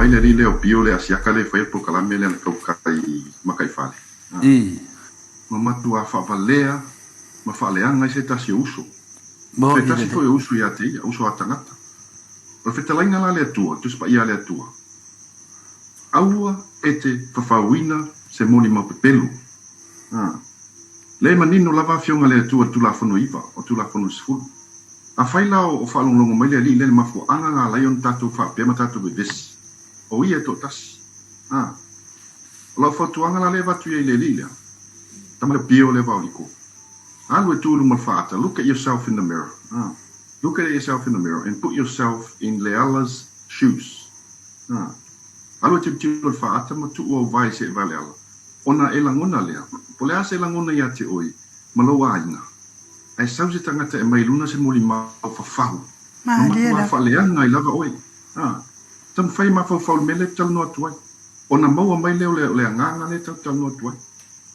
mai le alii lea o Pio le Asiata lea e faia le polokalame lea na tautai i Mataifale. Ma matuā faavalea ma faaleaga ai se tasi o uso. Se tasi foi o uso ia te ia, uso a tagata. O le fetalaiga la a le Atua, Tusi Paia a le Atua, Aua e te fafauina se molimau pepelo. Lea e manino lava Afioga a le Atua i le Tulafono iva, o Tulafono 10. Afai la o faalogologo mai le Alii lea i le mafuaaga na ala ai ona tatou faapea ma tatou vevesi, o Ia e toatasi. A. O lau fautuaga la lea e avatu i ai i le Alii lea, tama lea pio lea vaoliko, alu e tu i luma o le faata, look at yourself in the mirror, a, look at yourself in the mirror and put yourself in Leala's shoes. A. Alu e tilotilo i le faata ma tuu au vae se e vae Leala, ona e lagona lea, po o le a se lagona ia te oe ma lou aiga. Ae sau se tagata e mai luna se molimau fafahu, ma matua faaleaga ai lava oe. A, taumafai e mafaufau i le mea lea e talanoa atu ai, ona maua mai lea o le agaga lea e tau talanoa atu ai.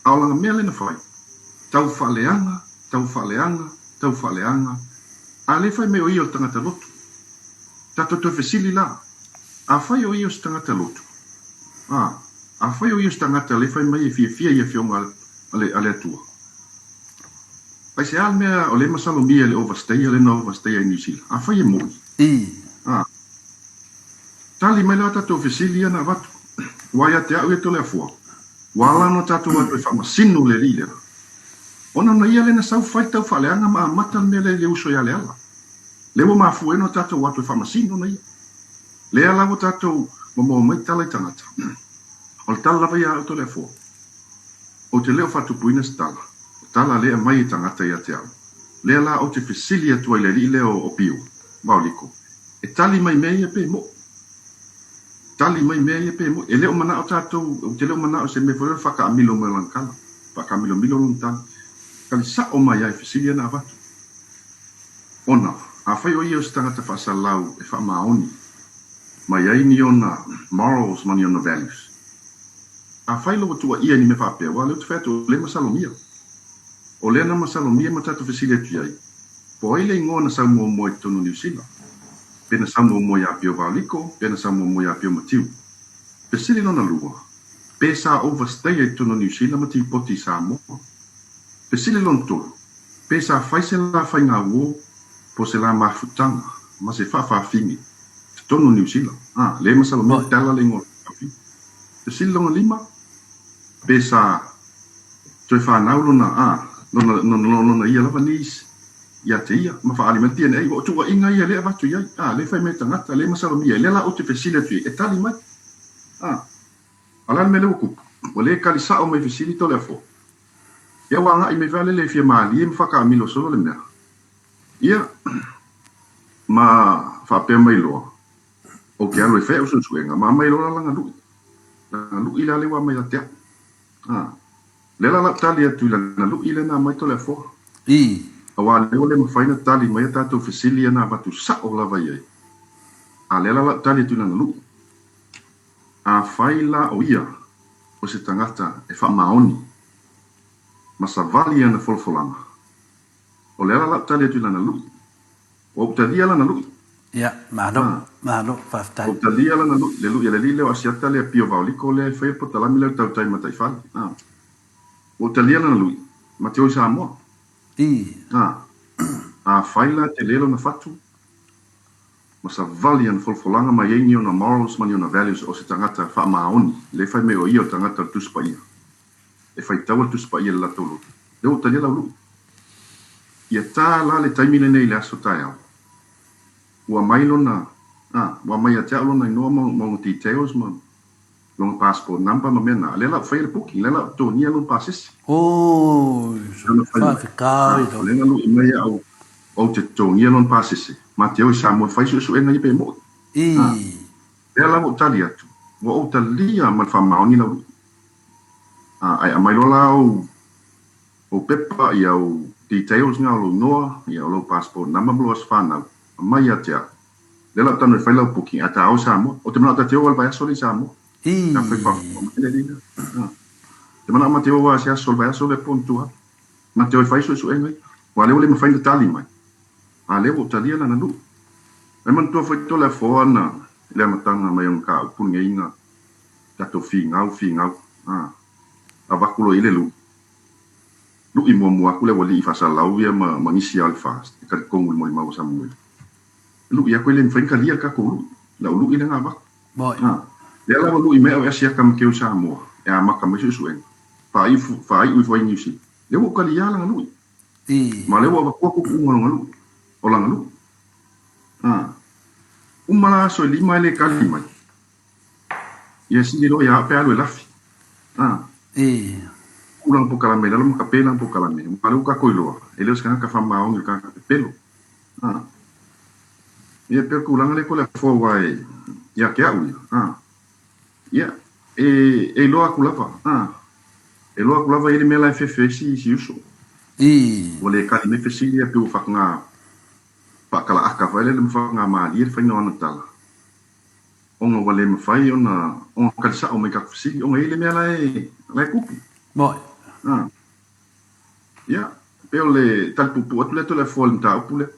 A o lana mea lea na fai, tau faaleaga, tau faaleaga, tau faaleaga, a lea fai mai o ia o le tagata lotu. Tatou toe fesili la, afai o ia o se tagata lotu, a, afai o ia o se tagata lea fai mai e fiafia i Afioga a le Atua, Aisea le mea o lea e masalomia i le overstayer lea na overstayer i Niu Sila? Afai e moni. A. Tali mai la tatou fesili ia na avatu. Aua ia te au ia Toleafoa, ua ala ona tatou atu e faamasino le alii lea. Ona ona ia lea na sau fai tau faaleaga ma amata le mea lea i le uso ia Leala. Lea ua mafua ai ona tatou atu e faamasino ona ia. Lea la ua tatou mamoa mai tala i tagata. O le tala lava ia a au Toleafoa. Ou te le o faatupuina se tala, o tala lea e aumai e tagata ia te au. Lea la ou te fesili atu ai i le alii lea o Pio, Vaoliko, e tali mai mea ia pe moʻi? Tali mai mea ia pe moʻi? E le o manao tatou, ou te le o manao i se mea foi lea o le faakaamilo mai o lana tala, faakaamilomilo lona tala. Tali sao mai lava i fesili ia na avatu. Ona, afai o ia o se tagata faasalau e faamaoni mai ai ni ona morals ma ni ona values, Afai la ua tuuaia i ni mea faapea, aua o lea ou te fai atu, o lea e masalomia. O lea na masalomia ma tatou fesili atu i ai, po o ai le igoa na sau muamua i totonu o Niu Sila? Pe na sau muamua ia Pio Vaoliko, pe na sau muamua ia Pio Matiu? Fesili lona lua, pe sa overstay ai totonu o Niu Sila ma tipoti i Samoa? Fesili lona tolu, pe sa fai se la faiga uo po se la mafutaga ma se faafafine totonu o Niu Sila? A, lea e masalomia tala le igoa o le faafafine. Fesili lona lima, pe sa toe fanau lona, a, lona, lona, lona ia lava niece ia te ia, ma faaali mai le DNA. Ua o tuuaiga ia lea e avatu i ai, a, lea e fai mai e tagata, lea e masalomia ai, lea la ou te fesili atu i ai, e tali mai. A, a o le a le mea lea ua tupu? Ua le tali sao mai i fesili Toleafoa. Ia ua agai mai foi lele e fia malie ma faataamilo solo le mea. Ia, ma faapea mai loa, Ou te alu e fai au suesuega, ma aumai loa la lana lui. Lana lui la lea ua aumai ia te au. A, lea la lau tali atu i lana lui lea na aumai Toleafoa. Aua lea ua le mafai ona tali mai a tatou fesili ia na avatu sao lava i ai. A lea la lau tali atu i lana lui. Afai la o ia o se tagata e faamaoni ma savali i ana folafolaga, o lea la lau tali atu i lana lui. Ua ou talia lana lui. Ia, malo, malo, faafetai. Ua ou talia lana lui, le lui a le alii lea o Asiata lea Pio Vaoliko lea e faia le potalami lea o le tautai mataifale. Ua ou talia lana lui, ma te o i Samoa. Afai la tele lona fatu, ma savali ana folafolaga ma i ai ni ona morals ma ni ona values o se tagata faamaoni, lea e fai mai o ia o le tagata o le Tusi Paia. E faitaua le Tusi Paia i le latou loto. Lea ua talia lau lui. Ia ta la le taimi lenei i le aso taeao, ua mai lona, a, ua mai ia te au lona inoa ma, ma ona details ma lona passport number ma mea na, a lea la ua faia le booking, lea la ua totogia lona pasese. Oi, faafetai lava. Lea na lui mai au, ou te totogia lona pasese, ma te o i Samoa e fai suesuega ia pe moʻi. A, lea la ua ou tali atu, ua ou talia ma le faamaoni lau lui. A, ae aumai loa la au Ou pepa, ia ou details na o lou inoa, ia o lou passport number ma lou aso fanau, aumai ia te au. Lea la ou tanu e fai lau booking ae ta o i Samoa. Ou te manao ta te o a le vaiaso lea i Samoa. Ta fai faafofoga mai le alii lea. Te manao ma te o a se aso le vaiaso lea po o ni tua atu. Ma te o e fai suesuega ia. Aua lea ua le mafai ona tali mai. A lea ua ou talia lana lui. Ae manatua foi Toleafoa na le amataga mai o le mataupu lenei na tatou finau, finau, a, avatu loa i ai le lu'i, lu'i muamua atu le aualii faasalalau ia ma, ma nisi lava o le FAST e talitonu i le molimau a Samuele. Lu'i atu e le mafai ona talia le tatou lu'i, lau lu'i lea na avatu. A, lea la ua lu'i mai au e asiata ma teu i Samoa e amata mai suesuega, faaiu, faaiu ifo ai i Niu Sila. Lea ua ou talia lana lu'i. Ma lea ua avatua tuutuuga o lona lu'i, o lana lu'i. A, uma la aso e lima e le tali mai. Ia sili loa ia au pe alu e lafi. A, tuu lana polokalame i lalo ma tape lana polokalame. Aua o lea ua tatou iloa, e le o se tagata faamaoni o le tagata pepelo. A, ia pei o le tulaga lea Toleafoa aua e, ia te au ia, a, ia, e, e iloa atu lava, a, e iloa atu lava e i ai le mea la e fefe ai si, si uso. Ua le tali mai fesili ia pei ua faataga faatalaaka foi lele ma faatagamalie le faiga o ana tala, ona ua le mafai ona, ona tali sao mai i tatou fesili, ona e i ai le mea la e, la e tupu. A, ia, pei o le tali puupuu atu lea Toleafoa i le mataupu lea.